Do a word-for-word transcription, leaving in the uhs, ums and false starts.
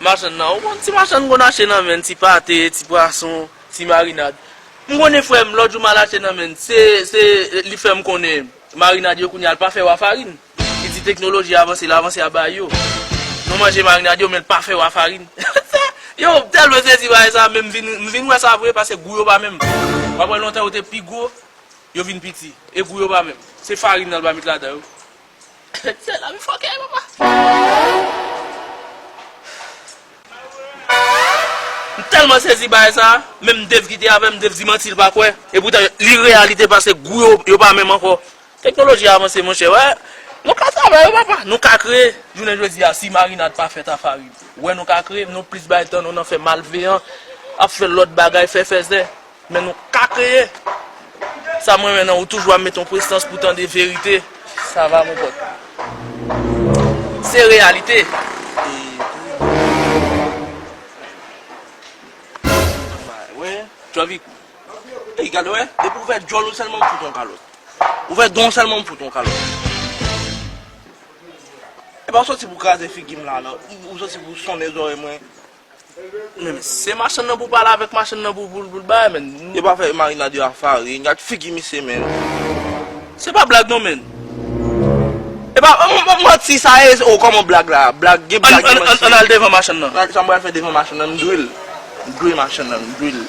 Machann nan, ou konn ti machann m konn achte nan men, ti pate, ti pwason, ti marinad. M konnen frè m, lòt jou m al achte nan men, se, se, li fè m konnen marinad yo kounye a l pa fè wa farin. Li di teknoloji avanse, l avanse a bay yo. Nou manje marinad yo, men l pa fè wa farin. Yo, m tèlman sezi bagay sa, men m vin, m vin wè sa vre, paske gou yo pa menm. W ap wè lontan yo te pi gwo, yo vin piti. E gou yo pa menm. Se farin nan l pa met ladan yo. Se la mi fòkè, papa. M tèlman sezi bagay sa, menm Dave ki te avè m, Dave di manti, l pa kwè. E poutan, li reyalite paske gou yo, yo pa menm ankò. Teknoloji a avanse, monchè, wè. Nou ka travay, wi, papa. Nou ka kreye. Jounen jodi a, si marinad pa fèt a farin, wè, nou ka kreye, nou plis bay tan nou nan fè malveyan, ap fè lòt bagay, fè fèzè. Men nou ka kreye. Sa m renmen nan ou, toujou ap met yon prestans pou tande verite. Sa va, mon pòt. Se reyalite. E, wi. Jovik. Ey, gade, wè. Depi ou fè djòl ou sèlman, m fout yon kalòt. Ou fè don sèlman, m fout yon kalòt. E pa w soti pou kraze figi m la, non. Ou soti pou sonnen zòrèy mwen. Men, men, se machann nan pou pale avèk machann nan pou, pou, pou l bay, men. Yo pa fè marinad yo a farin. Gad figi misye, men. Se pa blag, non, men. E pa, m, m, manti sa ye. O, kòman blag la? Blag, gen blag, gen manti. Ann, ann, ann al devan machann nan. Sa m pral fè devan machann nan, m dwe l. M dwe machann nan, m dwe l.